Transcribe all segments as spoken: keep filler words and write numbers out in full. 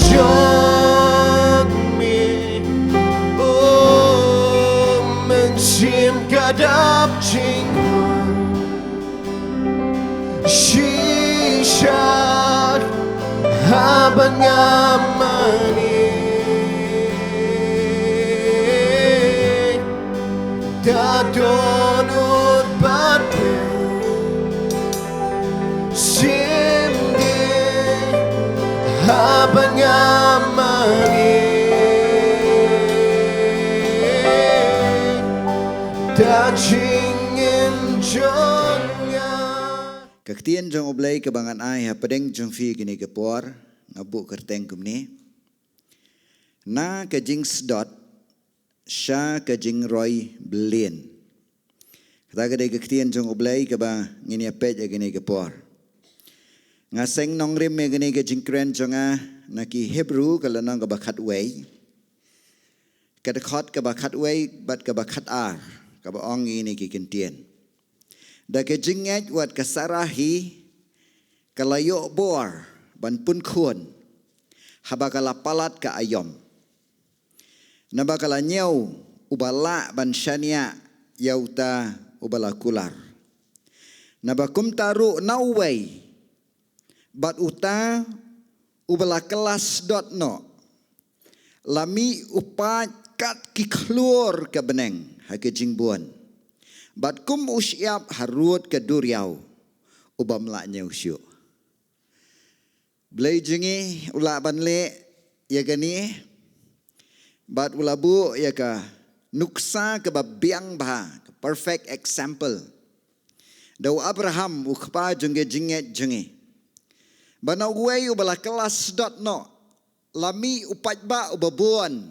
Jong me, o mynsiem ka dap jingmut. Shisha, haba nga mane, ta don ut bad me. Shisha, haba nga mane, ta jingim jong nga. Ka ktien jong U Blei kaba ngan ai hapdeng jong phi kane ka por, nga buh kyrteng kumne: Na ka jingsdot sha ka jingroi byllian. Kata ka dei ka ktien jong U Blei kaba ngin ïa peit ïa kane ka por. Nga seng nongrim ïa kane ka jingkren jong nga na ki Hebru ka lynnong kaba khatwei, ka dkhot kaba khatwei bad kaba khatar, kaba ong ïa kine ki kyntien: Da ka jingngeit wat ka Sarah hi ka la ïoh bor ban pun khun, haba ka la palat ka aïom. Naba ka la ñiew uba lah ban shaniah ïa uta uba la kular. Naba kumta ruh na uwei, bad uta uba la kylla sdot noh, la mih u paid kat ki khlur ka bneng ha ka jingbun, bad kum u shyiap harud ka duriaw u bym lah ñiew shuh. Blei jong ngi u lah ban leh ïa kane, bad u la buh ïa ka nuksa kaba biang bha, ka perfect example, da u Abraham, u kpa jong ka jingngeit jong ngi, ba na uwei uba la kylla sdot noh, la mih u paidbah uba bun,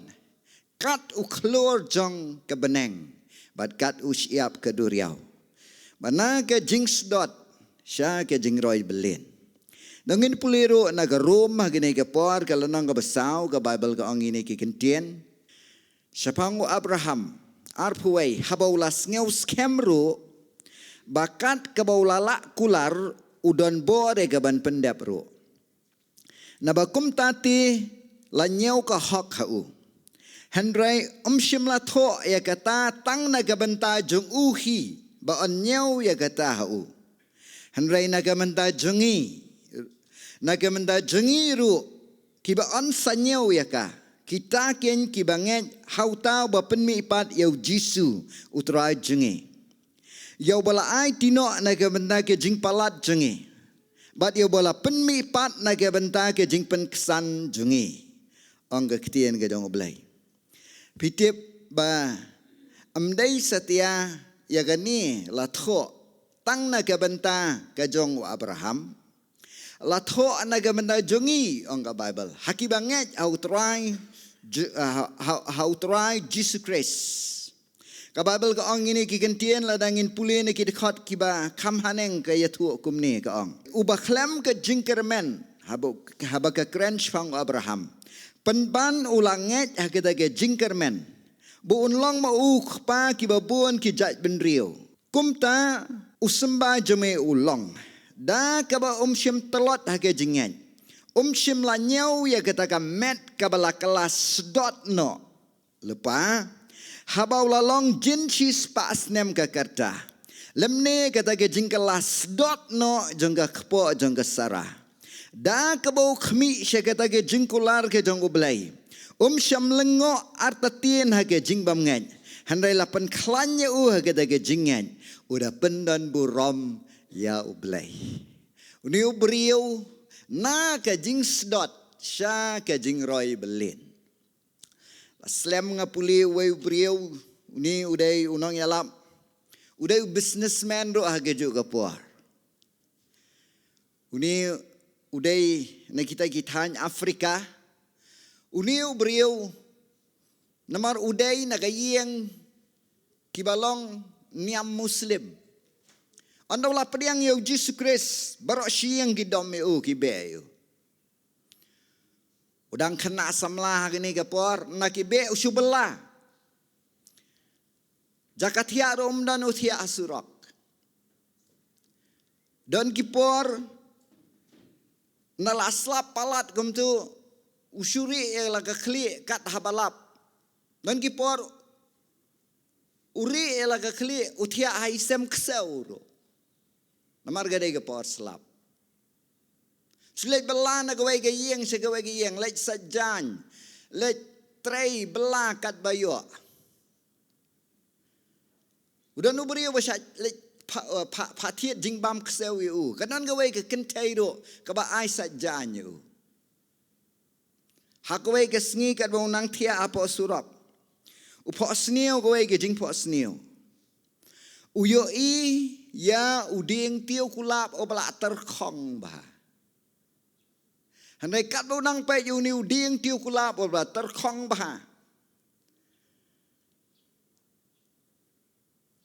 kat u khlur jong ka bneng, bad kat u shyiap ka duriaw. Bad na ka jingsdot sha ka jingroi byllian. Nangin pule ruh na ka Rom ha kane ka por ka lynnong kaba saw, ka Baibl ka ong ïa kine ki kyntien: Shaphang u Abraham, arphew wei, haba u la sngew skhem ruh ba kat kaba u la lah kular u don bor ïa kaban pyndep ruh. Naba kumta te la ñiew ka hok ha u. Hynrei um shym la thoh ïa kata tang na ka bynta jong u hi ba un ñiew ïa kata ha u. Hynrei na ka bynta jong ngi, na ka bynta jong ngi ruh kiba un sa ñiew ïa ka, kita kein kiba ngeit ha uta uba pynmih pat ïa u Jisu u Trai jong ngi, ïa uba la aiti noh na ka bynta ka jingpalat jong ngi, bad ïa uba la pynmih pat na ka bynta ka jingpynksan jong ngi, ong ka ktien ka jong U Blei. Phi tip ba ym dei satia ïa kane la thoh tang na ka bynta ka jong u Abraham. La thoh na ka bynta jong ngi, ong ka Baibl, ha kiba ngeit ha u Trai Ji-, ha, ha, ha u Trai Jisu Khrist. Ka Baibl ka ong ïa kine ki kyntien, lada ngin pule na ki dkhot kiba kham haneng, ka ïathuh kumne, ka ong: Uba khlem ka jingkyrmen, haba, haba ka kren shaphang u Abraham, pynban u la ngeit ha kata ka jingkyrmen, ba un long ma u kpa kiba bun ki jaitbynriew. Kumta u symbai jong me u long, da kaba um shym tlot ha ka jingngeit, um shym la ñiew ïa kata ka met kaba la kylla sdot noh. Lypa, haba u la long jin shispah snem ka rta, lymne kata ka jingkylla sdot noh jong ka kpoh jong ka Sarah, da kaba u khmih sha kata ka jingkular ka jong U Blei, um shym lyngngoh artatien ha ka jingbymngeit, hynrei la pynkhlaiñ ïa u ha kata ka jingngeit, u da pyndonburom ïa U Blei. Une u briew, na ka jingsdot sha ka jingroi byllian. La slem nga pule uwei u briew, une u dei u nongïalap, u dei u businessman ruh ha kajuh ka por. Une u dei na kita ki thaiñ Afrika. Une u briew, namar u dei na ka ïing kiba long niam Muslim. Ynda u la pdiang ïa u Jisu Khrist, baroh shi ïing ki dom ïa u, ki beh ïa u. U dang khynnah samla ha kane ka por, na ki beh u shu bylla. Jaka thiah ruh um don, u thiah ha surok. Don ki por, na la slap palat kumtu, u shu rieh ïa la ka khlieh kat haba lap. Don ki por u rieh ïa la ka khlieh, u thiah ha i sem ksew ruh. Namar ka dei ka por slap. Shu leit bylla na kawei ka ïing sha kawei ka ïing, leit sait jaiñ, leit trei bylla kat ba ïoh. U don u briew ba shait leit pha, pha, pha thied jingbam ksew ïa u. Ka don kawei ka kynthei ruh kaba ai sait jaiñ ïa u. Ha kawei ka sngi katba u nang thiah hapoh surok, u phohsniew kawei ka jingphohsniew. U ïohi ïa u dieng tiew kulap uba la tyrkhong bha. Hynrei katba u nang peit ïa une u dieng tiew kulap uba la tyrkhong bha,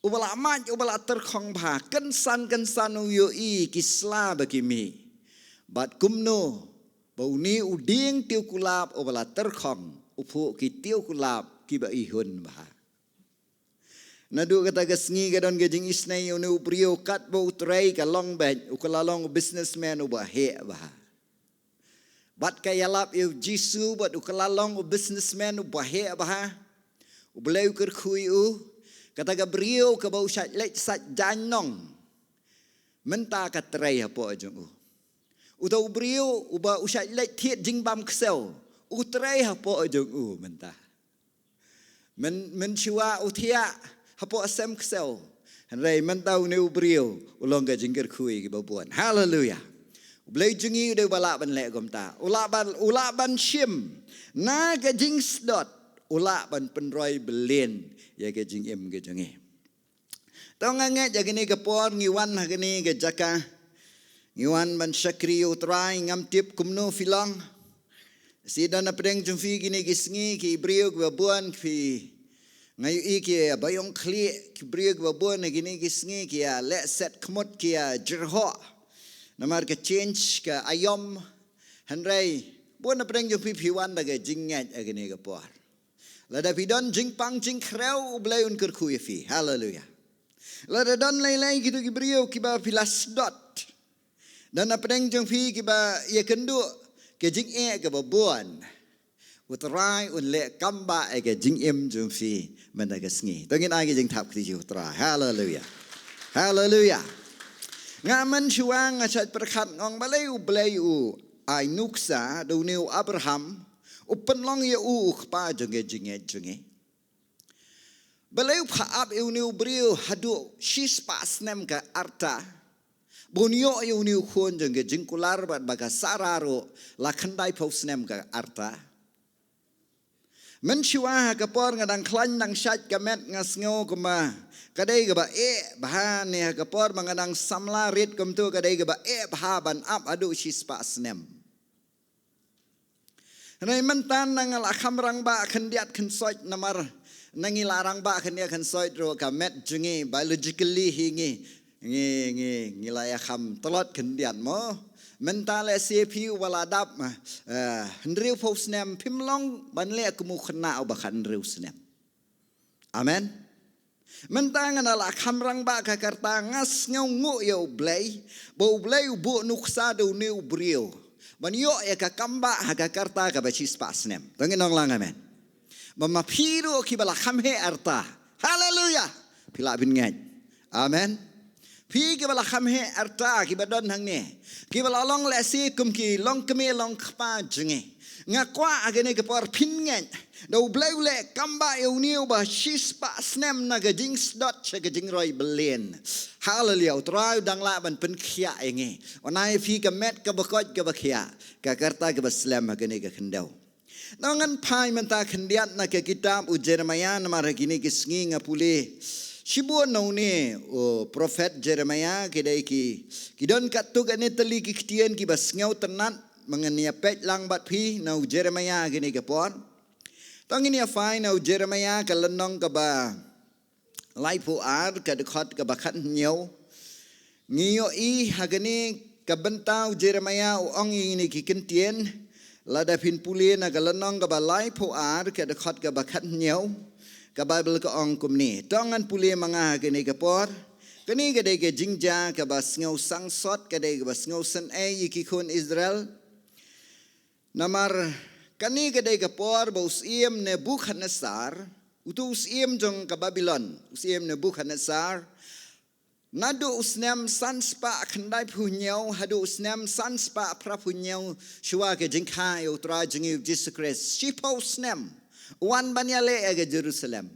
uba la mait, uba la tyrkhong bha, kynsan kynsan u ïohi ki sla ba ki mih. Bad kumno ba une u dieng tiew kulap uba la tyrkhong u phuh ki tiew kulap kiba ihun bha. Naduh kata ka sngi ka don ka jingisynei ïa une u briew, katba u trei ka long beit, u ka la long u businessman uba heh bha. Bad ka ïalap ïa u Jisu bad u ka la long u businessman uba heh bha. U Blei u kyrkhu ïa u. Kata ka briew kaba u shait leit sait jaiñ nong, mynta ka trei hapoh jong u. Uta u briew uba u shait leit thied jingbam ksew, u trei hapoh jong u mynta. Myn, mynshuwa u thiah hapoh sem ksew. Hynrei mynta une u briew u long ka jingkyrkhu ïa kiba bun. Haleluya. U Blei jong ngi u dei uba lah ban leh kumta. U lah ban, u lah ban shim na ka jingsdot, u lah ban pynroi byllian ïa ka jingim ka jong ngi. To nga ngeit ïa kane ka por ngi wan ha kane ka jaka, ngi wan ban shakri ïa u Trai, ngam tip kumno phi long. Shi don na pdeng jong phi kine ki sngi ki briew kiba bun, phi, nga ïohi ki ba ïong khlieh, ki briew kiba bun ha kine ki sngi ki ïa leh set khmut, ki ïa jyrhoh. Namar ka change ka aïom. Hynrei bun na pdeng jong phi phi wan da ka jingngeit ha kane ka por. Lada phi don jingpang jingkhrew, u Blei un kyrkhu ïa phi. Haleluya. Lada don lei lei kito ki briew kiba phi la sdot, don na pdeng jong phi kiba ïakynduh ka jingeh kaba bun, u Trai un leh kam ba ïa ka jingim jong phi mynta ka sngi. To ngin ai ka jingthap kti ïa u Trai. Haleluya. Haleluya. Nga mynshuwa nga shait pyrkhat, nga ong balei u Blei u ai nuksa da une u Abraham, u pynlong ïa u u kpa jong ka jingngeit jong ngi. Balei u pha ap ïa une u briew haduh shispah snem ka rta, ba un ïoh ïa une u khun jong ka jingkular, bad ba ka Sara ruh la khyndaiphew snem ka rta. Mynshuwa ha ka por nga dang khlaiñ dang shait ka met nga sngew kumba ka dei kaba eh bha, ne ha ka por ba nga dang samla rit kumto ka dei kaba eh bha ban ap haduh shispah snem. Hynrei mynta nga la kham rangbah khyndiat khynsoit, namar ngi la rangbah khyndiat khynsoit ruh, ka met jong ngi biologically hi ngi, ngi, ngi, ngi la ïa kham tlot khyndiat mo. Mynta lehse phi uba la dap, eh, hynriewphew snem, phim long ban leh kum u khynnah uba khathynriew snem. Amen. Mynta nga la kham rangbah ka rta, nga sngewnguh ïa u Blei ba u Blei u buh nuksa da une u briew ban ïoh ïa ka kam ba ha ka rta kaba shispah snem. To ngin ong lang amen. Ba ma phi ruh kiba la kham heh rta. Haleluya. Phi lah ban ngeit. Amen. Phi kiba la kham heh rta kiba don hangne, kiba la long lehse kum ki longkmie longkpa jong ngi, nga kwah ha kane ka por phin ngeit da u Blei u leh kam ba ïa une uba shispah snem na ka jingsdot sha ka jingroi byllian. Haleluya. U Trai u dang lah ban pynkhiah ïa ngi. Un ai ïa phi ka met kaba koit kaba khiah, ka rta kaba slem ha kane ka khyndew. Ngan phai mynta khyndiat na ka kitab u Jeremaïah, namar ha kine ki sngi nga pule shibun na une u prophet Jeremaïah. Ki dei ki, ki don katto katne tylli ki ktien kiba sngewtynnat, ba ngan ïa peit lang bad phi na u Jeremaïah ha kine ki por. To ngin ïa phai na u Jeremaïah ka lynnong kaba laiphew ar, ka dkhot kaba khathynñiew. Ngi ïohi ha kane ka bynta u Jeremaïah u ong ïa kine ki ktien. Lada phin pule na ka lynnong kaba laiphew ar, ka dkhot kaba khathynñiew, ka Baibl ka ong kumne. To ngan pule ma nga ha kane ka por. Kane ka dei ka jingjia kaba sngew sangsot, ka dei kaba sngew sngewsynei ïa ki khun Israel. Namar Kane ka dei ka por ba u syiem Nebukhadnessar, utu u syiem jong ka Babilon, u syiem Nebukhadnessar, naduh u snem san spah khyndai phew hynñiew haduh u snem san spah phra phew hynñiew shuwa ka jingkha ïa u Trai jong ngi u Jisu Khrist, shiphew snem u wan ban ïaleh ïa ka Jerusalem.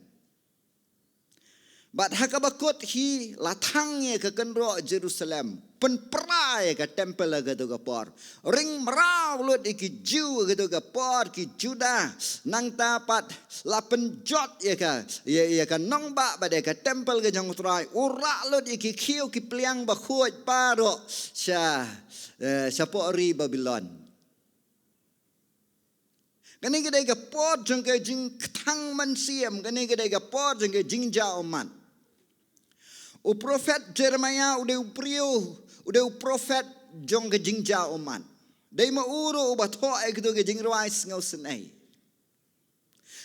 Bad ha kaba kut hi la thang ïa ka kynroh Jerusalem, pynpra ïa ka temple ha kato ka por. Ring mraw lut ïa ki Jiw ha kato ka por, ki Juda. Nangta pat la pynjot ïa ka, ïa, ïa ka nongbah bad ïa ka temple ka jong u Trai. U rah lut ïa ki khiew ki pliang bakhuid baroh sha, eh, shapoh ri Babilon. Kane ka dei ka por jong ka jingkthang mynsiem, kane ka dei ka por jong ka jingjia ummat. U prophet Jeremiah u dei u briew, u dei u prophet jong ka jingjia ummat. Dei ma u ruh uba thoh ïa kito ki jingrwai sngewsynei.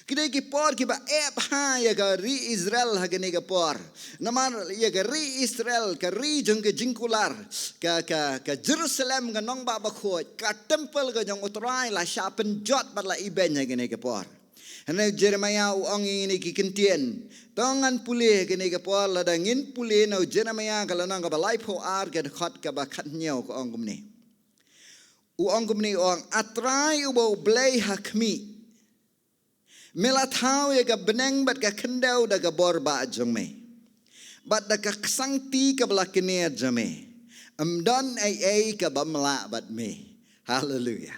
Ki dei ki por kiba eh bha ïa ka ri Israel ha kane ka por. Namar ïa ka ri Israel, ka ri jong ka jingkular, ka, ka, ka Jerusalem ka nongbah bakhuid, ka temple ka jong u Trai la shah pynjot bad la ibeiñ ha kane ka por. Hynrei Jeremiah u ong ïa kine ki ktien. To ngan pule ha kane ka por, lada ngin pule na u Jeremiah ka lynnong kaba laiphew ar ka dkhot kaba khathynñiew, ka ong kumne. U ong kumne, u ong, A Trai uba u Blei ha khmih, me la thaw ïa ka bneng bad ka khyndew da ka bor bah jong me, bad da ka ksangti kaba la kner jong me. Ym don ei ei ka bym lah bad me. Haleluia.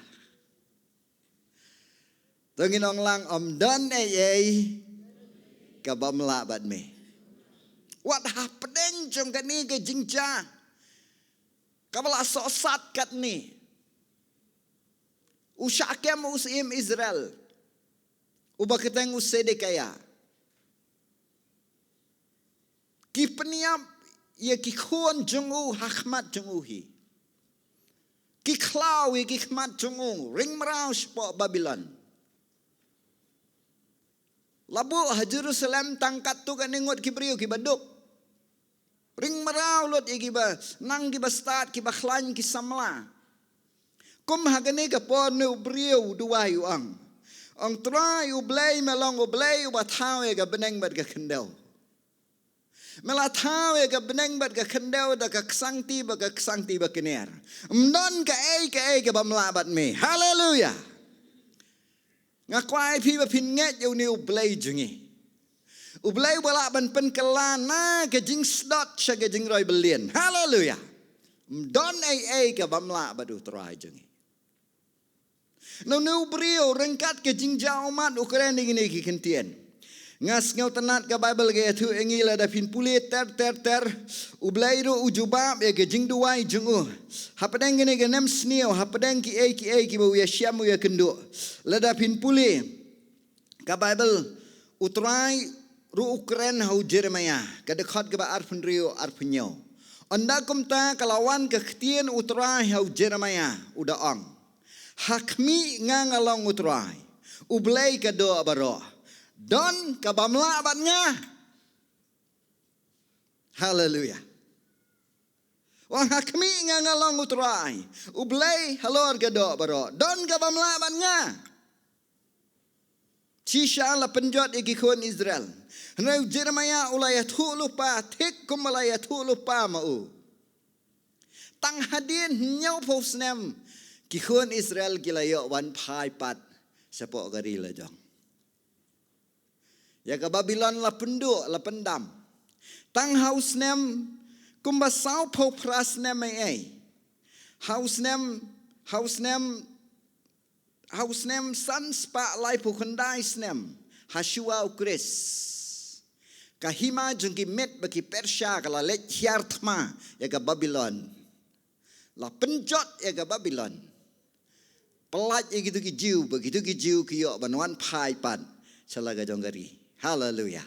To ngin ong lang, ym don ei ei ka bym lah bad me. Wat hapdeng jong kane ka jingjia kaba la sohsat katne, u shah kem u syiem Israel, uba kyrteng u Sedekiah. Ki pynïap ïa ki khun jong u ha khmat jong u hi. Ki khlaw ïa ki khmat jong u, ring mraw shapoh Babilon. La buh ha Jerusalem tang katto katne ngut ki briew kiba duk. Ring mraw lut ïa kiba nang, kiba stad, kiba khlaiñ, ki samla. Kum ha kane ka por une u briew u duwai u ong. Ong, Trai u Blei, me long u Blei uba thaw ïa ka bneng bad ka khyndew. Me la thaw ïa ka bneng bad ka khyndew da ka ksangti bad ka ksangti ba kner. Ym don kaei kaei ka bym lah bad me. Haleluia. Nga kwah ïa phi ba phin ngeit ïa une u Blei jong ngi. U Blei uba lah ban pynkylla na ka jingsdot sha ka jingroi byllian. Haleluia. Ym don ei ei ka bym lah bad u Trai jong ngi. Na une u briew ryngkat ka jingjia ummat u kren ïa kine ki ktien. Nga sngewtynnat ka Baibl ka ïathuh ïa ngi, lada phin pule ter ter ter, U Blei ruh u jubab ïa ka jingduwai jong u. Hapdeng kane ka nemsniew, hapdeng kiei kiei kiba u ïashem u ïakynduh. Lada phin pule ka Baibl, u Trai ruh u kren ha u Jeremiah, ka dkhot kaba arphew hynriew, arphew hynñiew. Ynda kumta ka la wan ka ktien u Trai ha u Jeremiah, u da ong, Ha khmih nga nga long u Trai, U Blei ka doh baroh. Don ka bym lah bad nga. Haleluia. Ong, Ha khmih nga nga long u Trai, U Blei halor ka doh baroh. Don ka bym lah bad nga. Shisha la pynjot ïa ki khun Israel. Hynrei u Jeremiah u la ïathuh lypa, thik kumba la ïathuh lypa ma u. Tang hadien hynñiewphew snem ki khun Israel ki la ïoh wan phai pat shapoh ka ri la jong. Ïa ka Babilon la pynduh, la pyndam. Tang ha u snem kumba sawphew phra snem ei ei. Ha u snem, ha u snem, ha u snem san spah laiphew khyndai snem ha shuwa u Khrist, ka hima jong ki Med bad ki Persia ka la leit hiar thma ïa ka Babilon. La pynjot ïa ka Babilon. Pyllait ïa kito ki Jiw, ba kito ki Jiw ki ïoh ban wan phai pat sha la ka jong ka ri. Haleluia.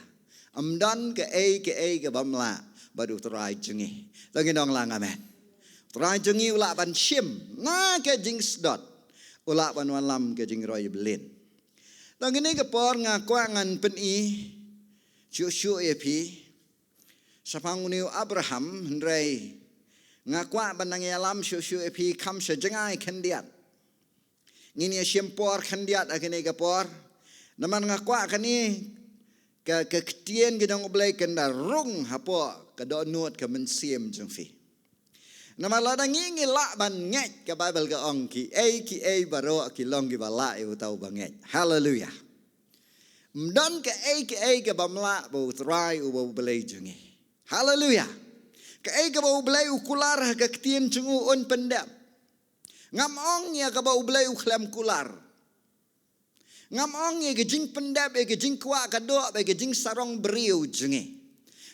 Ym don kaei kaei ka bym lah bad u Trai jong ngi. To ngin ong lang amen. U Trai jong ngi u lah ban shim na ka jingsdot, u lah ban wanlam ka jingroi byllian. To kane ka por nga kwah ngan pyni shuh shuh ïa phi shaphang une u Abraham, hynrei nga kwah ban nang ïalam shuh shuh ïa phi kham sha jngai khyndiat. Ngin ïa shim por khyndiat ha kane ka por. Namar nga kwah kane ka, ka ktien ka jong U Blei kan da rung hapoh ka dohnud ka mynsiem jong phi. Namar lada ngi ngi lah ban ngeit, ka Baibl ka ong, kiei kiei baroh ki long kiba lah ïa uta uba ngeit. Haleluia. Ym don kaei kaei kaba ym lah ba U Trai uba U Blei jong ngi. Haleluia. Kaei kaba U Blei u kular ha ka ktien jong u un pyndep. Ngam ong ïa kaba U Blei u khlem kular. Ngam ong ïa ka jingpyndep, ïa ka jingkwah ka doh, ïa ka jingsarong briew jong ngi.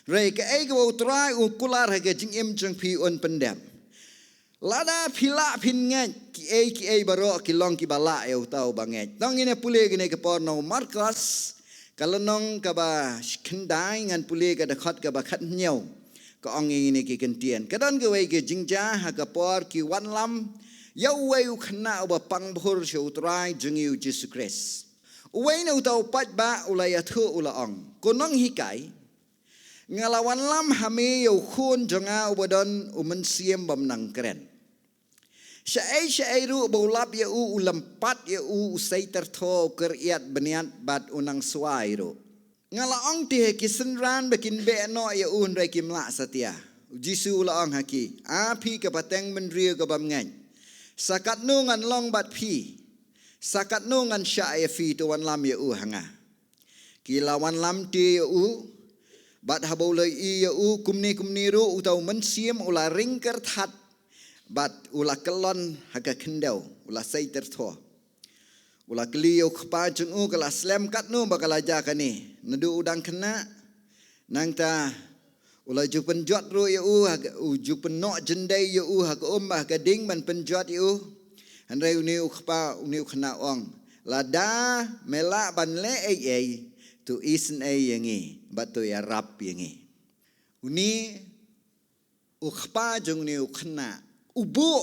Hynrei kaei kaba U Trai u kular ha ka jingim jong phi un pyndep. Lada phi lah phin ngeit, kiei kiei baroh ki long kiba lah ïa uta uba ngeit. To ngin ïa pule kane ka por na u Markos, ka lynnong kaba khyndai, ngan pule ka dkhot kaba khathynñiew. Ka ong ïa kine ki ktien. Ka don kawei ka jingjia ha ka por ki wanlam ïa uwei u khynnah uba pang bhur sha U Trai jong ngi U Jisu Khrist. Uwei na uta u paidbah u la ïathuh u la ong, Ko nonghikai, nga la wanlam ha me ïa u khun jong nga uba don u mynsiem bym nang kren. Shaei shaei ruh ba u lap ïa u, u lympat ïa u, u sei tyrthoh, u kyriat bniat bad u nang swai ruh. Nga la ong te ha ki synran ba kin beh noh ïa u, hynrei kim lah satia. U Jisu u la ong ha ki, A phi ka pateng bynriew ka bym ngeit, sa katno ngan long bad phi? Sa katno ngan shah ïa phi? To wanlam ïa u ha nga. Ki la wanlam te ïa u, bad haba u la ïohi ïa u kumne kumne ruh, uta u mynsiem u la ring kyrthat, bad u la kyllon ha ka khyndew, u la sei tyrthoh. U la kylli ïa u kpa jong u, Ka la slem katno ba ka la jia kane? Naduh u dang khynnah, nangta u la ju pynjot ruh ïa u, ha ka, u ju pynnoh jyndei ïa u ha ka um, ha ka ding ban pynjot ïa u. Hynrei une u kpa, une u khynnah u ong, Lada me lah ban leh ei ei, to isynei ïa ngi, bad to ïarap ïa ngi. Une u kpa jong une u khynnah u buh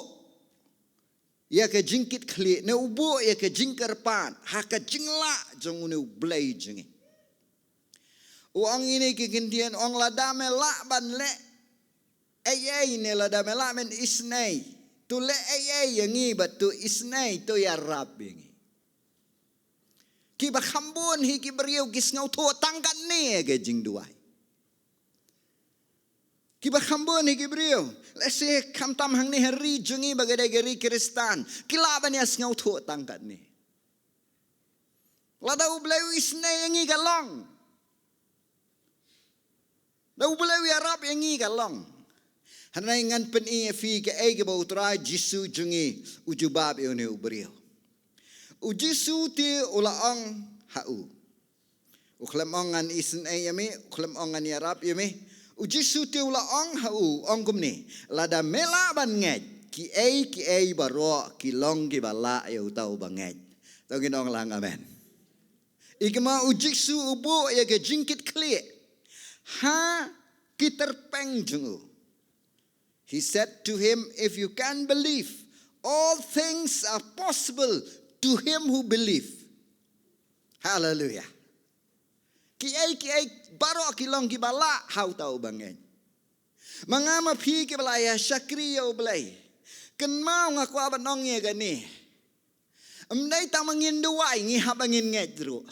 ïa ka jingkitkhlieh, ne u buh ïa ka jingkyrpad ha ka jinglah jong une U Blei jong ngi. U ong ïa kine ki ktien, ong, Lada me lah ban leh ei ei, ne lada me lah ban isynei, to leh ei ei ïa ngi, bad to isynei, to ïarap ïa ngi. Kiba kham bun hi ki briew ki sngewthuh tang katne ïa ka jingduwai. Kiba kham bun hi ki briew, lehse khamtam hangne ha ri jong ngi ba ka dei ka ri Khristan, ki lah ban ïa sngewthuh tang katne. Lada U Blei u isynei ïa ngi ka long. Lada U Blei u ïarap ïa ngi ka long. Hynrei ngan pyni ïa phi kaei kaba U Trai Jisu jong ngi u jubab ïa une u briew. U Jisu te u la ong ha u. U khlem ong ngan isynei ïa me, u khlem ong ngan ïarap ïa me. U Jisu te u la ong ha u, ong kumne, Lada me lah ban ngeit, kiei kiei baroh ki long kiba lah ïa uta uba ngeit. To ngin ong lang amen. Ïa kaba u Jisu u buh ïa ka jingkitkhlieh ha ki tyrpeng jong u. He said to him, If you can believe, all things are possible to him who believe. Hallelujah. Kiei kiei baroh ki long kiba lah ha uta uba ngeit. Ma nga ma phi kiba la ïa shakri ïa U Blei, kynmaw nga kwah ban ong ïa kane. Ym dei tang ba ngin duwai, ngi hap ba ngin ngeit ruh.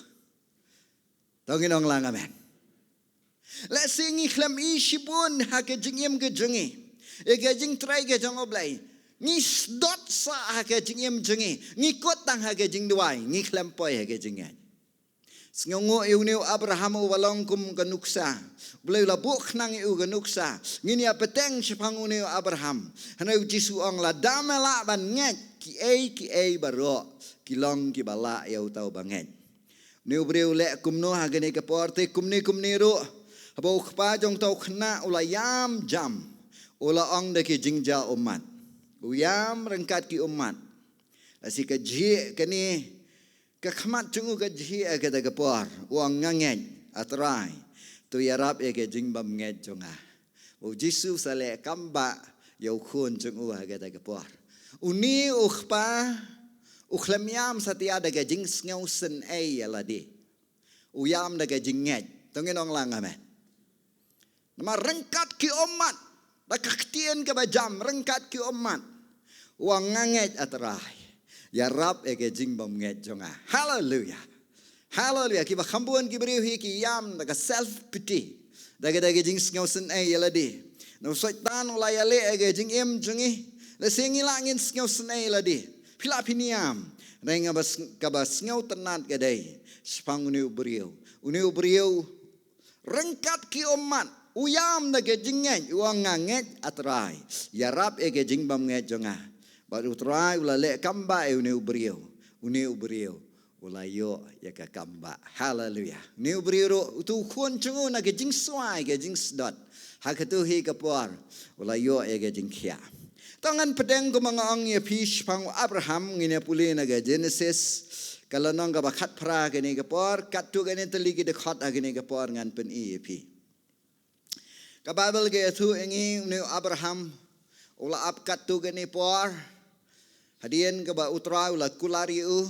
To ngin ong lang amen. Lehse ngi khlem i shibun ha ka jingim ka jong ngi ïa ka jingtrei ka jong U Blei. Ngi sdot sah ha ka jingim jong ngi, ngi kut tang ha ka jingduwai, ngi khlem poi ha ka jingngeit. Sngewnguh ïa une u Abraham uba long kum ka nuksa. U Blei u la buh khnang ïa u ka nuksa. Ngin ïa bteng shaphang une u Abraham. Hynrei u Jisu u ong, Lada me lah ban ngeit, kiei kiei baroh ki long kiba lah ïa uta uba ngeit. Une u briew u leh kumno ha kane ka por te? Kumne kumne ruh, haba u kpa jong uta u khynnah u la ïam jam, u la ong da ki jingja ummat. U ïam ryngkat ki ummat. Lehse ka jhieh kane, ka khmat jong u ka jhieh ha kata ka por. U ong, Nga ngeit, A Trai, to ïarap ïa ka jingbymngeit jong nga. U Jisu u sa leh kam bah ïa u khun jong u ha kata ka por. Une u kpa u khlem ïam satia da ka jingsngewsynei ïa lade. U ïam da ka jingngeit. To ngin ong lang amen. Namar ryngkat ki ummat, da ka ktien kaba jam, ryngkat ki ummat, u ong, Nga ngeit, A Trai. Ïarap ïa ka jingbymngeit jong nga. Haleluia. Haleluia. Kiba kham bun ki briew hi ki ïam da ka self pity. Da ka, da ka jingsngew sngewsynei ïa lade. Na u Soitan u la ïaleh ïa ka jingim jong ngi. Lehse ngi lah ngin sngewsynei ïa lade. Phi lah phin ïam. Hynrei kaba sngewtynnat ka dei shaphang une u briew. Une u briew ryngkat ki ummat, u ïam da ka jingngeit, u ong, nga ngeit, A Trai. Ïarap ïa ka jingbymngeit jong nga. Bad U Trai u la leh kam bah ïa une u briew. Une u briew u la ïoh ïa ka kam bah. Haleluia. Une u briew ruh, uto u khun jong u, na ka jingswai, ka jingsdot, ha kato hi ka por u la ïoh ïa ka jingkhiah. To ngan pdiang, kumba nga ong ïa phi, shaphang u Abraham. Ngin ïa pule na ka Genesis, ka lynnong kaba khatphra kane ka por, katto katne tylli ki dkhot ha kane ka por ngan pyni ïa phi. Ka Baibl ka ïathuh ïa ngi, une u Abraham u la ap katto katne por hadien kaba U Trai u la kular ïa u.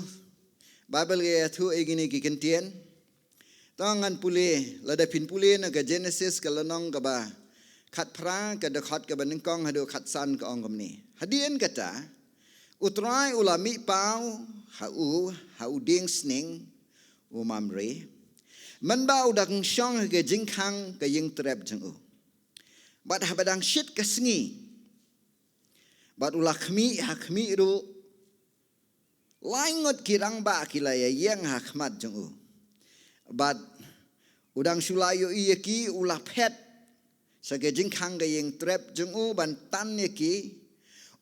Baibl ka ïathuh ïa kine ki kyntien. To ngan pule, lada phin pule na ka Genesis, ka lynnong kaba khatphra, ka dkhot kaba nyngkong haduh khatsan, ka ong kumne: Hadien kata, U Trai u la mih paw ha u, ha u dieng sning u Mamre, mynba u dang shong ha ka jingkhang ka ïingtrep jong u. Bad haba dang shit ka sngi, bad u la khmih ha khmih ruh, lai ngut ki rangbah ki la ïaïeng ha khmat jong u. Bad u dang shu la ïohi ïa ki, u la phet sha ka jingkhang ka ïingtrep jong u ban tan ïa ki.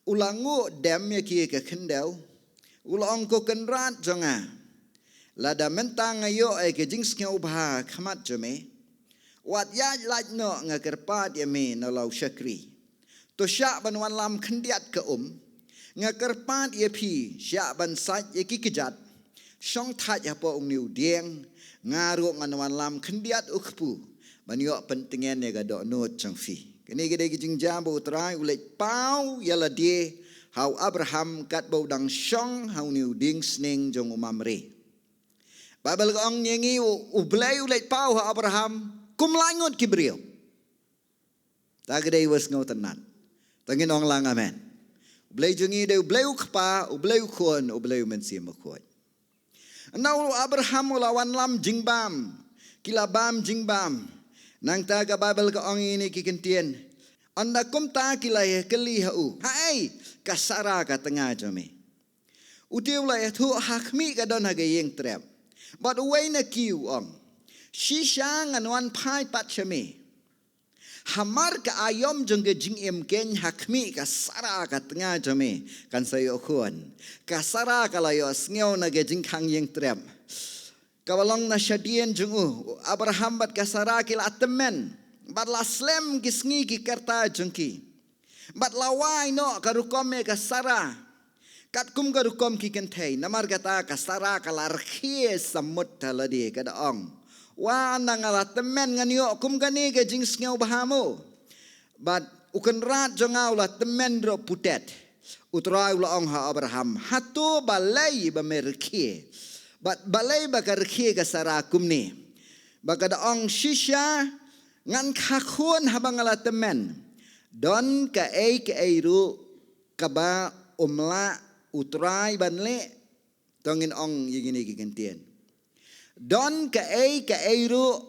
U la nguh dem ïa ki ha ka khyndew. U la ong, Ko Kynrad jong nga, lada mynta nga ïoh ïa ka jingsngewbha ha khmat jong me, wat ïaid lait noh, nga kyrpad ïa me, na la u shakri. To shah ban wanlam khyndiat ka um. Nga kyrpad ïa phi, shah ban sait ïa ki kjat. Shong thait hapoh une u dieng. Nga ruh ngan wanlam khyndiat u kpu ban ïoh pyntngen ïa ka dohnud jong phi. Kane ka dei ka jingjia ba U Trai u leit paw ïa lade ha u Abraham katba u dang shong ha une u dieng sning jong u Mamre. Baibl ka ong ïa ngi, u, U Blei u leit paw ha Abraham kum lai ngut ki briew. Ta ka dei wa sngewtynnat. To ngin ong lang amen. U Blei jong ngi dei U Blei u Kpa, U Blei u Khun, U Blei u Mynsiem Bakhuid. Ynda u Abraham u la wanlam jingbam, ki la bam jingbam. Nangta ka Baibl ka ong ïa ngi ki kyntien: Ynda kumta ki la ïakylli ha u: Haei ka Sara ka tnga jong me? U te u la ïathuh: Ha khmih ka don ha ka ïingtrep. Bad uwei na ki u ong: Shisha ngan wan phai pat sha me. Hamar ka aïom jong ka jingim keiñ, ha khmih ka Sara ka tnga jong me kan sa ïoh khun. Ka Sara ka la ïohsngew na ka jingkhang ïingtrep kaba long na shadien jong u. Abraham bad ka Sara ki la tymmen bad la slem ki sngi ki rta jong ki. Bad la wai noh ka rukom ïa ka Sara katkum ka rukom ki kynthei. Namar kata ka Sara ka la rkhie samut ha lade, ka da ong: Wa, ynda nga la tymmen ngan ïoh kum kane ka jingsngewbha mo? Bad u kynrad jong nga u la tymmen ruh putet. U Trai u la ong ha Abraham: Hato balei ba me rkhie? Bad balei ba ka rkhie ka Sara kumne? Ba ka da ong: Shisha ngan kha khun haba nga la tymmen. Don kaei kaei ruh kaba um lah U Trai ban leh? To ngin ong ïa kine ki kyntien: Don kaei kaei ruh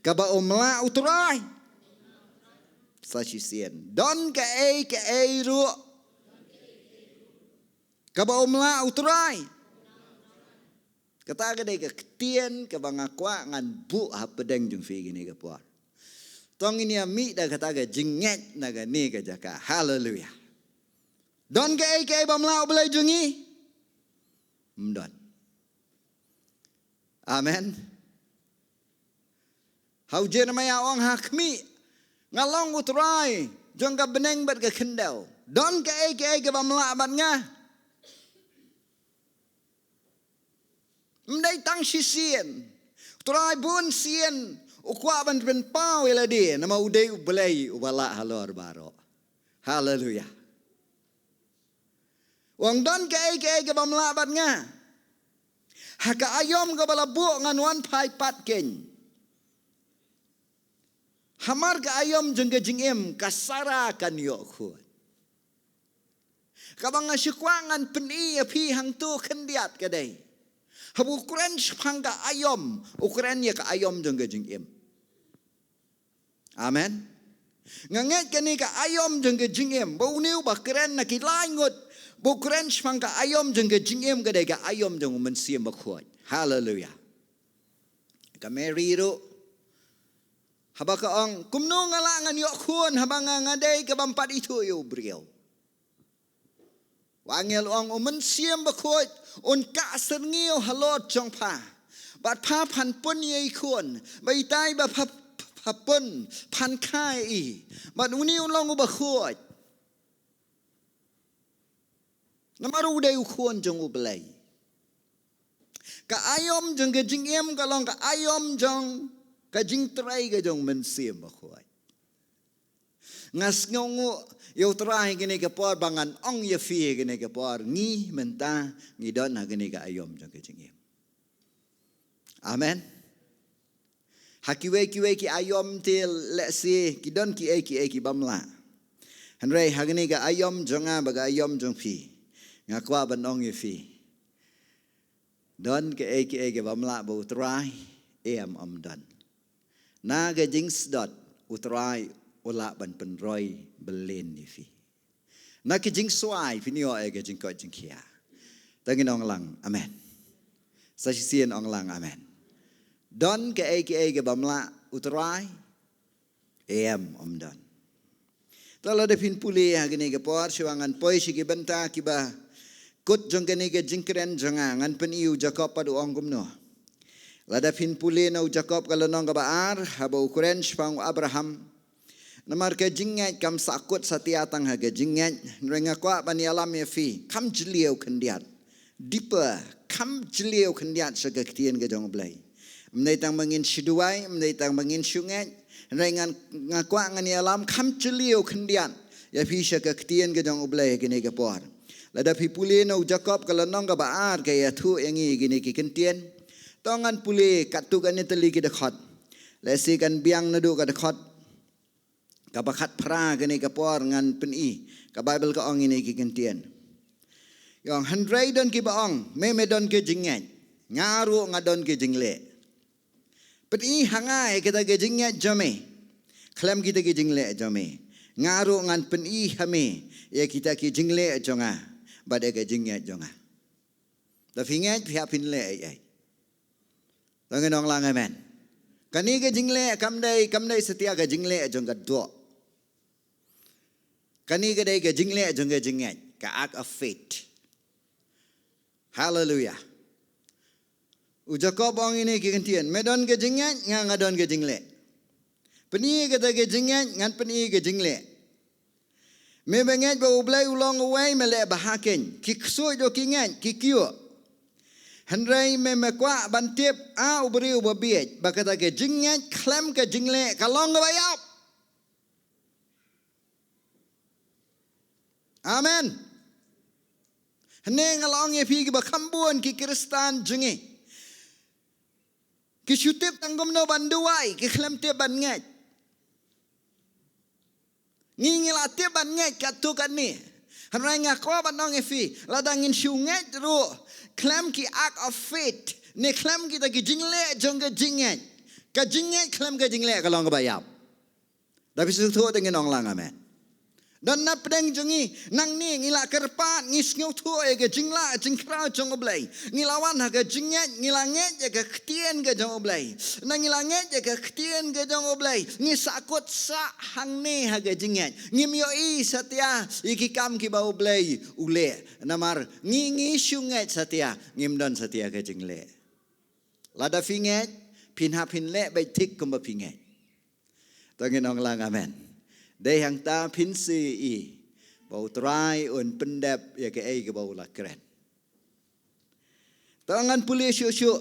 kaba um lah U Trai. Sa shisien: Don kaei kaei ruh kaba um lah U Trai. Kata ka dei ka ktien kaba nga kwah ngan buh hapdeng jong phi kine ka por. To ngin ïa mih da kata ka jingngeit na kane ka jaka. Haleluia. Don kaei kaei bym lah U Blei jong ngi? Ym don. Amen. Ha u Jeremaïah u ong: Ha khmih nga long U Trai jong ka bneng bad ka khyndew. Don kaei kaei ka bym lah bad nga? Ym dei tang shisien. U Trai bun sien u kwah ban pynpaw ïa lade, namar u dei U Blei uba lah halor baroh. Haleluia. U ong: Don kaei kaei ka bym lah bad nga. Ha ka aïom kaba la buh ngan wan phai pat keiñ. Hamar ka aïom jong ka jingim ka Sara kan ïoh khun. Kaba nga shu kwah ngan pyni ïa phi hangto khyndiat ka dei, haba u kren shaphang ka aïom, u kren ïa ka aïom jong ka jingim. Amen. Nga ngeit kane ka aïom jong ka jingim, ba une uba kren na ki lai ngut, ba u kren shaphang ka aïom jong ka jingim ka dei ka aïom jong u Mynsiem Bakhuid. Haleluia. Ka Mary ruh, haba ka ong, kumno nga lah ngan ïoh khun haba nga nga dei ka bym pat ithuh ïa u briew. U angel u ong, u Mynsiem Bakhuid un kah syrngiew halor jong pha, bad pha phan pun ïa i khun, bad itai ba pha, pha pun phan kha ïa i, bad une un long uba khuid. Namar u dei u khun jong u Blei. Ka aïom jong ka jingim ka long ka aïom jong ka jingtrei ka jong u Mynsiem Bakhuid. Nga sngewnguh ïa u Trai ha kane ka por ba ngan ong ïa phi ha kane ka por, ngi mynta ngi don ha kane ka aïom jong ka jingim. Amen. Ha kiwei kiwei ki aïom te lehse ki don kiei kiei ki bym lah. Hynrei ha kane ka aïom jong nga bad ka aïom jong phi, nga kwah ban ong ïa phi, don kiei kiei ki bym lah ba u Trai, em, ym don. Na ka jingsdot u Trai u lah ban pynroi bylin ïa phi. Na ka jingswai phin ïoh ïa ka jingkoit jingkhiah. To ngin ong lang amen. Sa shisien ong lang amen. Don kiei kiei ki bym lah u Trai, em, ym don. To lada phin pule ha kane ka por, shuwa ngan poi sha ki bynta kiba kut jong kane ka jingkren jong nga, ngan pyni u Jakob pat u ong kumno. Lada phin pule na u Jakob ka lynnong kaba ar, haba u kren shaphang u Abraham. Namar ka jingngeit kam sahkut satia tang ha ka jingngeit, hynrei nga kwah ban ïalam ïa phi, kham jylliew khyndiat. Deeper, kham jylliew khyndiat sha ka ktien ka jong u Blei. Ym dei tang ba ngin shu duwai, ym dei tang ba ngin shu ngeit, hynrei ngan, nga kwah ngan ïalam kham jylliew khyndiat ïa phi sha ka ktien ka jong u Blei ha kane ka por. Lada phi pule na u Jakob ka lynnong kaba ar ka ïathuh ïa ngi kine ki kyntien. To ngan pule katto katne tylli ki dkhot. Lehse kan biang naduh ka dkhot kaba khatphra kane ka por ngan pyni, ka Baibl ka ong ïa ngi ki kyntien. Ïa ong, hynrei don kiba ong, me me don ka jingngeit, nga ruh nga don ka jingleh. Pyni ha nga ïa kita ka jingngeit jong me khlem kita ka jingleh jong me. Nga ruh ngan pyni ha me ïa kita ka jingleh jong nga bad ïa ka jingngeit jong nga. Da phi ngeit phi hap phin leh ei ei. To ngin ong lang amen. Kane ka jingleh kam dei, kam dei satia ka jingleh jong ka doh. Kane ka dei ka jingleh jong ka jingngeit, ka act of faith. Haleluia. U Jakob ong ïa ngi ki kyntien, me don ka jingngeit, nga nga don ka jingleh. Pyni kata ka jingngeit, ngan pyni ka jingleh. Me ba ngeit ba u Blei u long uwei, me leh bha keiñ. Ki ksuid ruh ki ngeit, ki kyiuh. Hynrei me me kwah ban tip, a u briew ba bieit, ba kata ka jingngeit khlem ka jingleh ka long kaba ïap. Amen. Hynne nga la ong ïa phi, kiba kham bun ki Khristan jong ngi ki shu tip tang kumno ban duwai, ki khlem tip ban ngeit. Ngi ngi la tip ban ngeit katto katne. Hynrei nga kwah ban ong ïa phi, lada ngin shu ngeit ruh khlem ki act of faith, ne khlem kita ki jingleh jong ka jingngeit, ka jingngeit khlem ka jingleh ka long kaba ïap. Da phi sngewthuh te ngin ong lang amen. Don na pdeng jong ngi nangne ngi la kyrpad, ngi sngewthuh ïa ka jinglah jingkhraw jong u Blei. Ngi la wan ha ka jingngeit, ngi la ngeit ïa ka ktien ka jong u Blei. Na ngi la ngeit ïa ka ktien ka jong u Blei, ngi sahkut sah hangne ha ka jingngeit. Ngim ïohi satia ïa ki kam kiba u Blei u leh. Namar ngi ngi shu ngeit satia, ngim don satia ka jingleh. Lada phi ngeit, phin hap phin leh beit thik kumba phi ngeit. To ngin ong lang amen. Dei hangta phin sa ïohi ba u Trai un pyndep ïa kaei kaba u la kren. To ngan pule shuh shuh.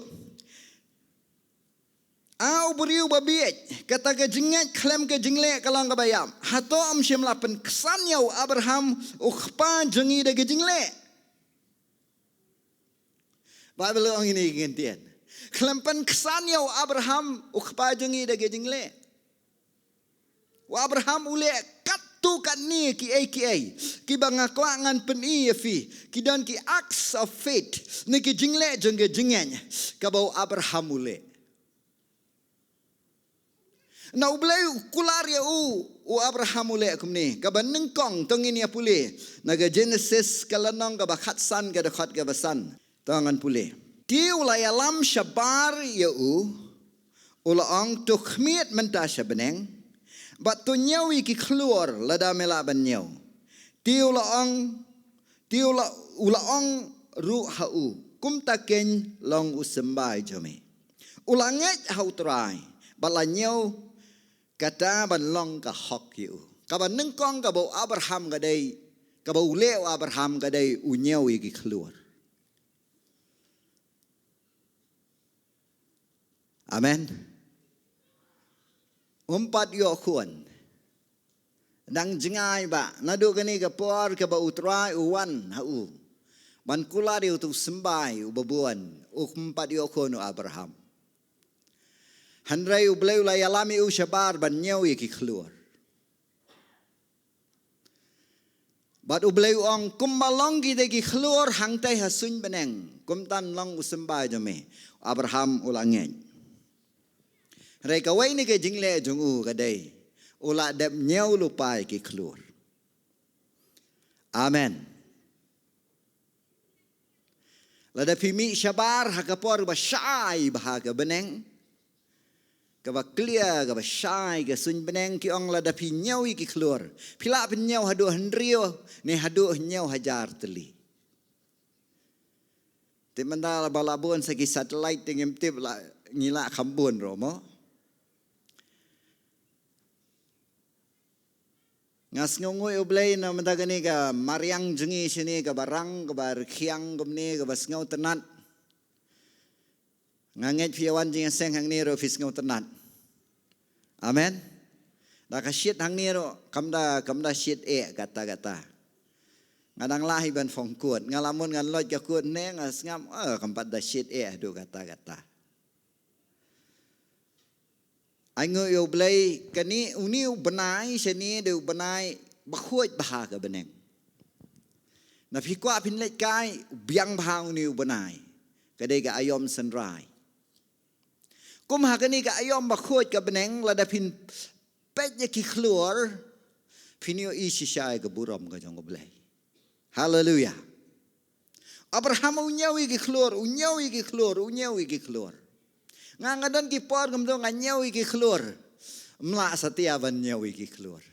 A u briew ba bieit, kata ka jingngeit khlem ka jingleh ka long kaba ïap. Hato ym shym la pynksan ïa u Abraham u kpa jong ngi da ka jingleh? Baibl ong ïa ngi ki kyntien, khlem pynksan ïa u Abraham u kpa jong ngi da ka jingleh. U Abraham u leh katto katne kiei kiei kiba nga kwah ngan pyni ïa phi, ki don ki acts of faith, ne ki jingleh jong ka jingngeit kaba u Abraham u leh. Na U Blei u kular ïa u, u Abraham u leh kumne, kaba nyngkong to ngin ïa pule na ka Genesis ka lynnong kaba khatsan ka dkhot kaba san. To ngan pule. Te u la ïalam shabar ïa u, u la ong, to khmied mynta sha bneng, bad to ñiew ïa ki khlur lada me lah ban ñiew. Te u la ong, te u la, u la ong ruh ha u, kumta keiñ long u symbai jong me. U la ngeit ha U Trai, bad la ñiew kata ban long ka hok ïa u. Kaba nyngkong kaba u Abraham ka dei, kaba u leh u Abraham ka dei u ñiew ïa ki khlur. Amen. Um pat ïoh khun. Dang jngai ba naduh kane ka por kaba U Trai u wan ha u ban kular ïa uto u symbai uba bun, um pat ïoh khun u Abraham. Hynrei U Blei u la ïalam ïa u shabar ban ñiew ïa ki khlur. Bad U Blei u ong, kumba long kita ki khlur hangtei ha suiñ bneng, kumta long u symbai jong me. Abraham u la ngeit. Hynrei kawei na ki jingleh jong u ka dei, u la dep ñiew lypa ïa ki khlur. Amen. Lada phi mih shabar ha ka por ba shai bha ka bneng, kaba clear, kaba shai ka suiñ bneng, ki ong lada phi ñiew ïa ki khlur, phi lah pynñiew haduh hynriew ne haduh hynñiew hajar tylli. Te mynta ba la bun sa ki satellite te ngim tip la ngi la kham bun ruh mo. Nga sngewnguh ïa U Blei namar kane ka mariang jong ngi shane kaba rang, kaba rkhiang kumne, kaba sngewtynnat. Nga ngeit phi ïa wan jingïaseng hangne ruh phi sngewtynnat. Amen. Da ka shit hangne ruh kam da, kam da shit eh kata kata. Nga dang lah hi ban phong kut. Nga la mut ngan loit ka kut ne nga sngap, eh, kam pat da shit eh haduh kata kata. Ai nguh ïa U Blei, kane une u bnai shane dei u bnai ba khuid bha ka bneng. Na phi kwah phin leit kai, biang bha une u bnai. Ka dei ka aïom synrai. Kum ha kane ka aïom ba khuid ka bneng, lada phin peit ïa ki khlur, phin ïohi shisha ïa ka burom ka jong U Blei. Haleluia. Abraham u ñiew ïa ki khlur, u ñiew ïa ki khlur, u ñiew ïa ki khlur. Nga, nga don ki por kumto nga ñiew ïa ki khlur. Ym lah satia ban ñiew ïa ki khlur.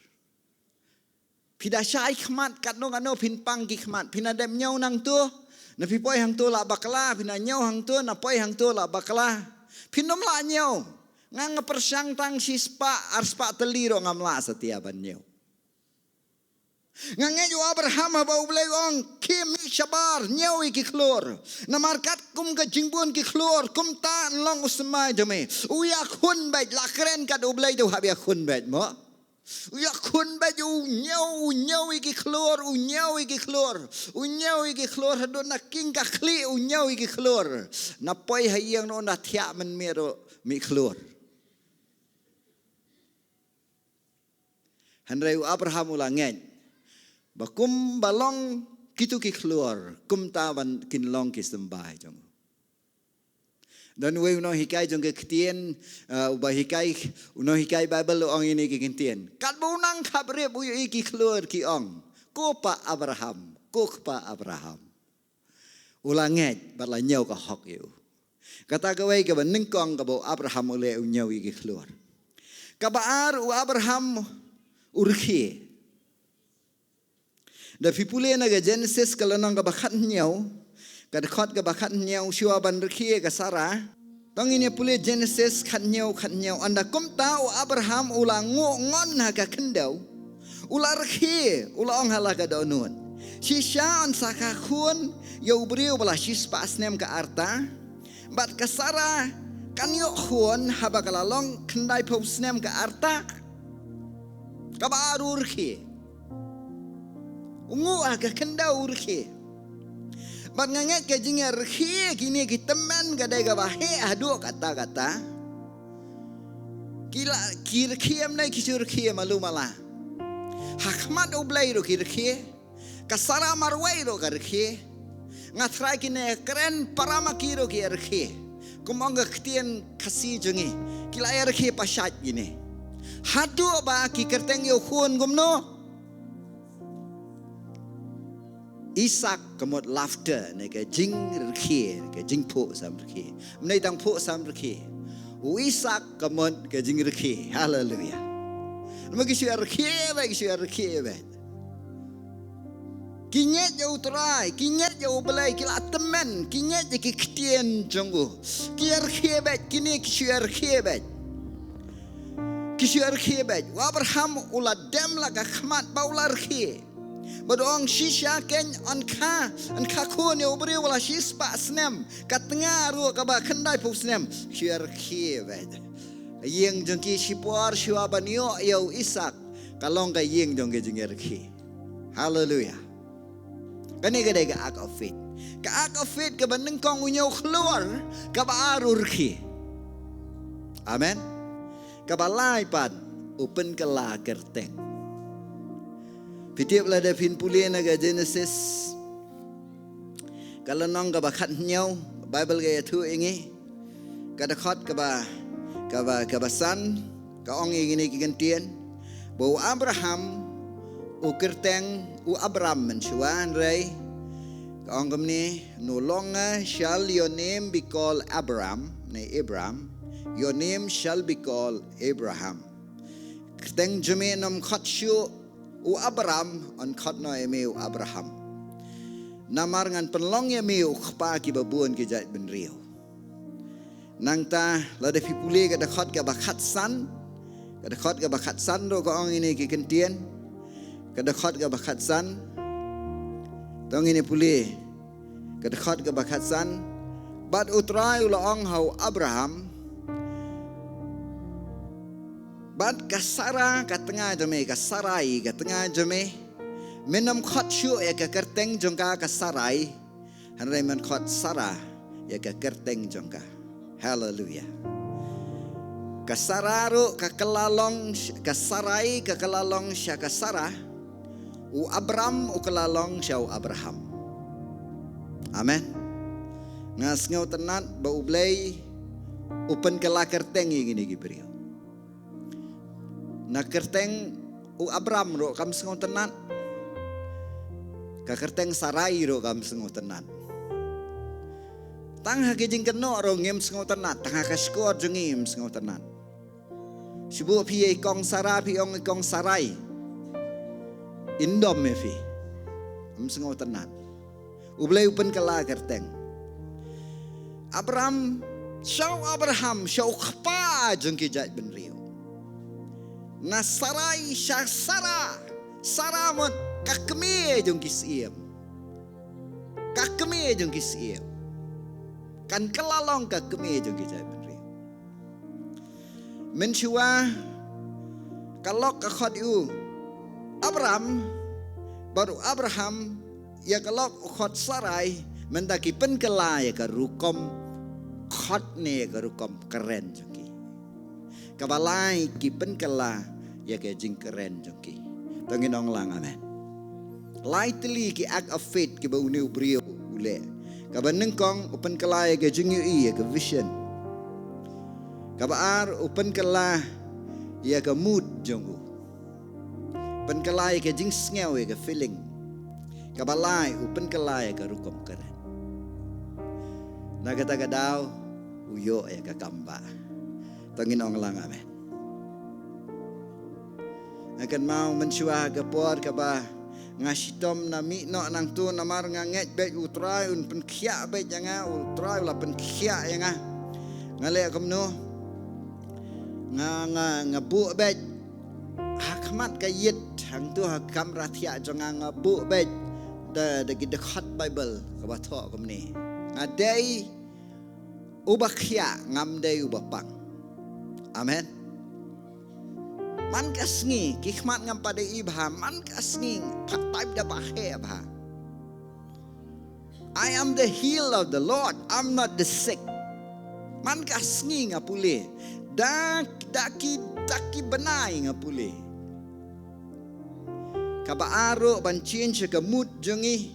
Phi da shai khmat katno katno phin pang ki khmat. Phin da dep ñiew nangto, na phi poi hangto la bakla, phin da ñiew hangto, na poi hangto la bakla. Phin ym lah ñiew. Nga, nga pyrshang tang shispah, arspah tylli ruh ngam lah satia ban ñiew. Nga ngeit u Abraham haba U Blei u ong, khie mih shabar, ñiew ïa ki khlur. Namar katkum ka jingbun ki khlur, kumta long u symbai jong me. U ïakhun beit, la kren kat U Blei te u hap ïakhun beit mo. U ïakhun beit, u ñiew, u ñiew ïa ki khlur, u ñiew ïa ki khlur. U ñiew ïa ki khlur, haduh na king ka khlieh, u ñiew ïa ki khlur. Na poi ha ïing ruh na thiah mynmiet ruh mih khlur. Hynrei u Abraham u la ngeit ba kumba long kito ki khlur, kumta ban kin long ki symbai jong u. Don uwei u nonghikai jong ka ktien, eh, uba hikai, u nonghikai Baibl u ong ïa kine ki ktien. Katba u nang khapbrip u ïohi ki khlur ki ong, ko pa Abraham, ko kpa Abraham. U la ngeit bad la ñiew ka hok ïa u. Kata kawei kaba nyngkong kaba u Abraham u leh, u ñiew ïa ki khlur. Kaba ar, u Abraham u rkhie. Da phi pule na ka Genesis ka lynnong kaba khathynñiew, ka dkhot kaba khathynñiew, shuwa ban rkhie ka Sara. To ngin ïa pule Genesis khathynñiew, khathynñiew. Ynda kumta u Abraham u la nguh ngon ha ka khyndew. U la rkhie, u la ong ha la ka dohnud, shisha yn sa kha khun ïa u briew ba la shispah snem ka rta. Bad ka Sara kan ïoh khun haba ka la long khyndaiphew snem ka rta. Kaba ar u rkhie. U nguh ha ka khyndew, u rkhie. Bad nga ngeit ka jingïarkhie kine ki tymmen ka dei kaba heh haduh katta katta. Ki la, ki rkhie ym dei ki shu rkhie malu mala. Ha khmat U Blei ruh ki rkhie. Ka Sara marwei ruh ka rkhie. Nga tharai kine kren para ma ki ruh ki rkhie. Kum ong ka ktien Khasi jong ngi, ki la ïa rkhie pashait kine. Haduh ba ki kyrteng ïa u khun kumno? Isak ka mut laughter, ne ka jingrkhie, ka jingphuh samrkhie. Mnei tang phuh samrkhie. U Isak ka mut ka jingrkhie. Haleluia. Namar ki shu rkhie beit, ki shu rkhie beit. Ki ngeit ïa U Trai, ki ngeit ïa U Blei, ki la tymmen, ki ngeit ïa ki ktien jong u. Ki rkhie beit, kine ki shu rkhie beit. Ki shu rkhie beit. U Abraham u la dem la ka khmat ba u la rkhie. Bad u ong shisha kein yn kha, yn kha khun ïa u briew la shispah snem. Ka tnga ruh kaba khyndaiphew snem. Shu rkhie beit. Ïing jong ki shipor shuwa ban ïoh ïa u Isak. Ka long ka ïing jong ka jingrkhie. Haleluia. Kane ka dei ka act of faith. Ka act of faith kaba nyngkong u ñiew khlur, kaba ar u rkhie. Amen. Kaba lai pat u pynkylla kyrteng. Phi tip lada phin pule na ka Genesis, ka lynnong kaba khathynñiew, Bible ka ïathuh ïa ngi. Ka dkhot kaba, kaba, kaba san, ka ong ïa kine ki kyntien. Ba u Abraham, u kyrteng u Abram mynshuwa, hynrei ka ong kumne, "No longer shall your name be called Abram," ne Abram, "your name shall be called Abraham." Kyrteng jong me ym khot shuh u Abram, yn khot noh ïa me u Abraham. Namar ngan pynlong ïa me u kpa kiba bun ki jaitbynriew. Nangta lada phi pule ka dkhot kaba khatsan, ka dkhot kaba khatsan ruh ka ong ïa kine ki kyntien, ka dkhot kaba khatsan, to ngin ïa pule, ka dkhot kaba khatsan, bad U Trai u la ong ha u Abraham, bad ka Sara ka tnga jong me, ka Sarai ka tnga jong me, men ym khot shuh ïa ka kyrteng jong ka ka Sarai, hynrei men khot Sara ïa ka kyrteng jong ka. Haleluia. Ka Sara ruh ka kylla long sh-, ka Sarai ka kylla long sha ka Sara. U Abram u kylla long sha u Abraham. Amen. Nga sngewtynnat ba U Blei u pynkylla kyrteng ïa kine ki briew. Na kyrteng u Abram ruh kam sngewtynnat. Ka kyrteng Sarai ruh kam sngewtynnat. Tang ha ki jingkynnoh ruh ngim sngewtynnat, tang ha ka shkor jong ngi ngim sngewtynnat. Shu buh phi ïa i kong Sara, phi ong i kong Sarai. Indom ïa phi. Ngim sngewtynnat. U Blei u pynkylla kyrteng. Abram, sha u Abraham, sha u kpa jong ki jaitbynriew. Na Sarai, sha Sara, Sara mut ka kmie jong ki syiem. Ka kmie jong ki syiem. Kan kylla long ka kmie jong ki jaitbynriew. Mynshuwa ka Lot ka khot ïa u Abram, bad u Abraham, ïa ka Lot u khot Sarai, mynta ki pynkylla ïa ka rukom khot ne ïa ka rukom kren jong ki. Kaba lai ki pynkylla ïa ka jingkren jong ki. To ngin ong lang amen. Lai tylli ki act of faith kiba une u briew u leh. Kaba nyngkong u pynkylla ïa ka jingïohi, ïa ka vision. Kaba ar u pynkylla ïa ka mood jong u. Pynkylla ïa ka jingsngew, ïa ka feeling. Kaba lai u pynkylla ïa ka rukom kren. Na kata ka daw u ïoh ïa ka kambah. To ngin ong lang amen. Nga kynmaw mynshuwa ka por kaba nga shitom na mih noh nangto namar nga ngeit beit u Trai un pynkhiah beit ïa nga, u Trai u la pynkhiah ïa nga. Nga leh kumno? Nga, nga, nga buh beit ha khmat ka ïit hangto ha kamra thiah jong nga, nga buh beit da, da ki dkhot Baibl kaba thoh kumne. Nga dei uba khiah, ngam dei uba pang. Amen. Man ka sngi, ki khmat ngam pat dei bha, man ka sngi, pat taip da ba heh bha. "I am the heal of the Lord, I'm not the sick." Man ka sngi nga pule, da, da ki, da ki bnai nga pule. Kaba ar ruh ban change ka mood jong ngi.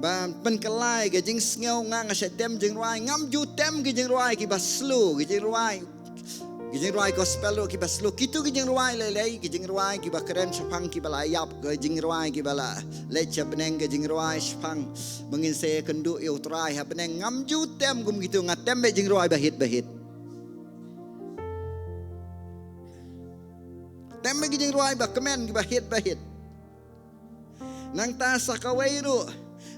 Ban pynkylla ïa ka jingsngew, nga nga shait tem jingrwai, ngam ju tem ki jingrwai kiba slow, ki jingrwai. Ki jingrwai gospel ruh kiba slow, kito ki jingrwai lei lei, ki jingrwai kiba kren shaphang kiba la ïap, ki jingrwai kiba la leit sha bneng, ki jingrwai shaphang ba ngin sa ïakynduh ïa U Trai ha bneng, ngam ju tem kum kito, nga tem beit jingrwai ba hit ba hit. Tem beit ki jingrwai ba kmen kiba hit ba hit. Nangta sa kawei ruh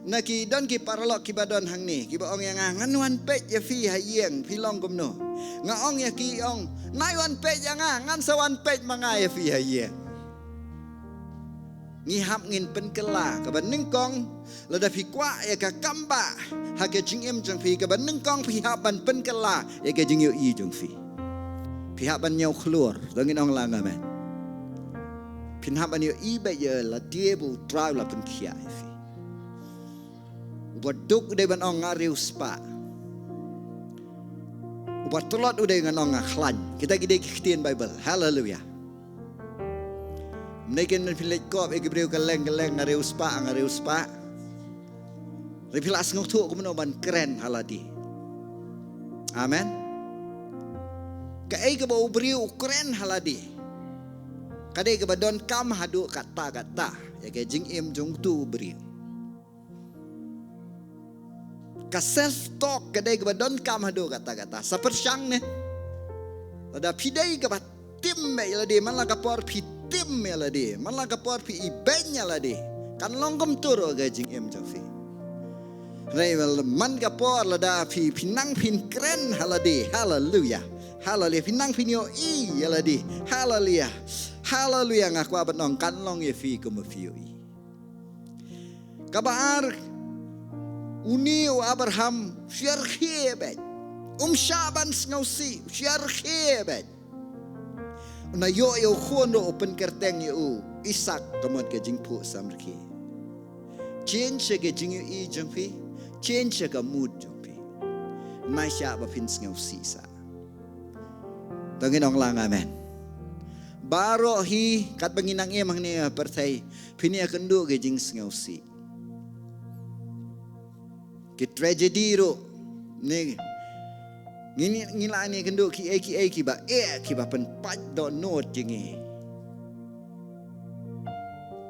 na ki don ki paralok kiba don hangne, kiba ong ïa nga, ngan wan peit ïa phi ha ïing, phi long kumno? Nga ong ïa ki, ong, nai wan peit ïa nga, ngan sa wan peit ma nga ïa phi ha ïing. Ngi hap ngin pynkylla kaba nyngkong, lada phi kwah ïa ka kam bah ha ka jingim jong phi, kaba nyngkong phi hap ban pynkylla ïa ka jingïohi jong phi. Phi hap ban ñiewkhlur, to ngin ong lang amen. Phin hap ban ïohi beit ïa lade ba U Trai u la pynkhiah ïa phi. Uba duk u dei ban ong nga riewspah. Uba tlot u dei ngan ong nga khlaiñ. Kita ki dei ki ktien Baibl. Haleluia. Mynne kin phi leit kop ïa ki briew kylleng kylleng, nga riewspah, nga riewspah. Hynrei phi la sngewthuh kumno ban kren ha lade. Amen. Kaei kaba u briew u kren ha lade, ka dei kaba donkam haduh katta katta ïa ka jingim jong uto u briew. Ka self talk ka dei kaba donkam haduh katta katta. Sa pyrshang ne, lada phi dei kaba tim beit ïa lade, man la ka por phi tim ïa lade, man la ka por phi ibeiñ ïa lade, kan long kumto ruh ka jingim jong phi. Hynrei man ka por lada phi, phi nang phin kren ha lade, haleluia, haleluia, phi nang phin ïohi ïa lade, haleluia, haleluia, nga kwah ban ong kan long ïa phi kumba phi ïohi. Kaba ar, une u Abraham u shah rkhie beit. Um shah ban sngewsih, u shah rkhie beit. U la ïoh ïa u khun ruh, u pynkyrteng ïa u Isaak ka mut ka jingphuh samrkhie. Change ïa ka jingïohi jong phi, change ïa ka mood jong phi. Nai shah ba phin sngewsih sah. To ngin ong lang amen. Baroh hi katba ngi nang im hangne ha pyrthei, phin ïakynduh ki jingsngewsih, ki tragedy ruh. Ngi, ngi, ngi la ïakynduh kiei kiei kiba eh, kiba pynpait dohnud ïa ngi.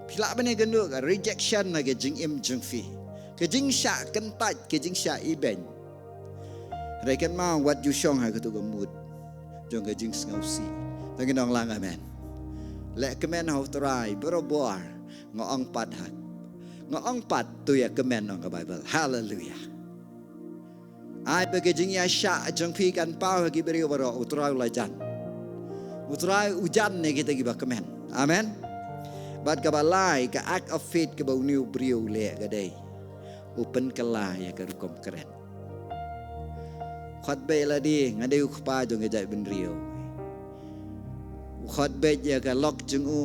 Phi lah ban ïakynduh ka rejection na ka jingim jong phi, ka jingshah kyntait, ka jingshah ibeiñ. Hynrei kynmaw, wat ju shong ha kato ka mood jong ka jingsngewsih. To ngin ong lang amen. Leh kmen ha U Trai barabor. Nga ong pat ha, nga ong pat, to ïa kmen, ong ka Baibl. Haleluia. Ai ba ka jingïaishah jong phi kan paw ha ki briew baroh, U Trai u la jan. U Trai u jan ïa kita kiba kmen. Amen. Bad kaba lai, ka act of faith kaba une u briew u leh ka dei, u pynkylla ïa ka rukom kren. Khot beit lade, nga dei u kpa jong ka jaitbynriew. U khot beit ïa ka lok jong u,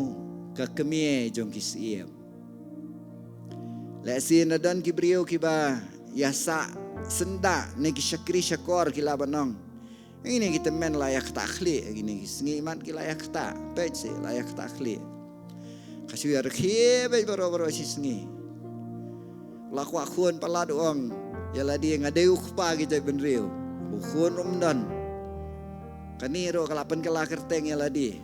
ka kmie jong ki syiem. Lehse na don ki briew kiba ïasah syndah ne ki shakri shakor ki lah ban ong, ine ki tymmen la ïaktah khlieh, ine ki sngi mat ki la ïaktah, peit shi la ïaktah khlieh. Ka shu ïa rkhie beit baroh baroh shi sngi. La kwah khun palat u ong ïa lade, nga dei u kpa ki jaitbynriew. U khun um don. Kane ruh ka la pynkylla kyrteng ïa lade.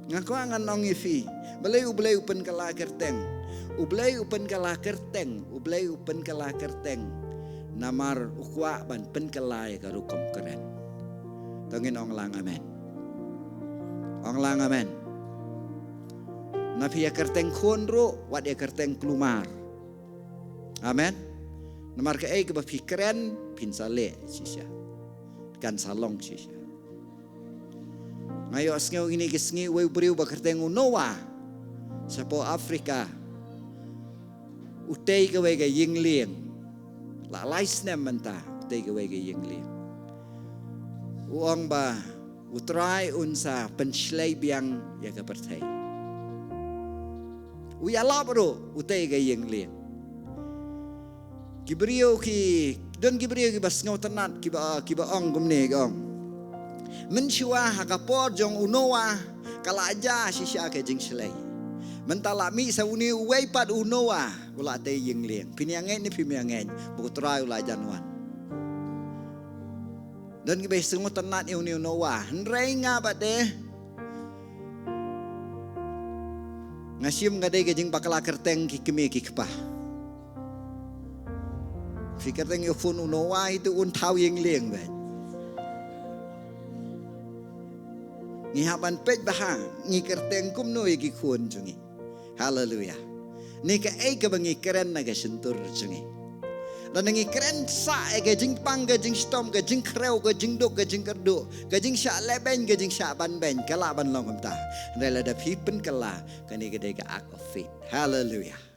Nga kwah ngan ong ïa phi, balei U Blei u pynkylla kyrteng? U Blei u pynkylla kyrteng, U Blei u pynkylla kyrteng namar u kwah ban pynkylla ïa ka rukom kren. To ngin ong lang amen. Ong lang amen. Na phi ïa kyrteng khun ruh, wat ïa kyrteng kulmar. Amen. Namar kaei kaba phi kren, phin sa leh shisha. Kan sa long shisha. Nga ïohsngew ine ki sngi uwei u briew ba kyrteng u Noah, shapoh Africa, u tei kawei ka ïing lieng. La lai snem mynta u tei kawei ka ïing lieng. U ong ba U Trai un sa pynshlei biang ïa ka pyrthei. U ïalap ruh u tei ka ïing lieng. Ki briew ki, don ki briew kiba sngewtynnat, kiba, kiba ong kumne, ki ong, Mynshuwa ha ka por jong u Noah ka la jia shisha ka jingshlei. Mynta la mih sa une uwei pat u Noah u la tei ïing lieng. Phin ïa ngeit ne phim ïa ngeit ba u Trai u la jan wan. Don kiba sngewtynnat ïa une u Noah. Hynrei nga bad te nga shim nga dei ka jingbakla kyrteng ki kmie ki kpa. Phi kyrteng ïa u khun u Noah itu un thaw ïing lieng bad. Ngi hap ban peit bha ngi kyrteng kumno ïa ki khun jong ngi. Haleluya. Ni kaei kaba ngi kren na ka shyntur jong ngi. Lada ngi kren sah ïa ka jingpang, ka jingshitom, ka jingkhrew, ka jingduk, ka jingkyrduh, ka jingshah lehbeiñ, ka jingshah banbeiñ, ka lah ban long kumta. Hynrei lada phi pynkylla, kane ka dei ka act of faith. Haleluya.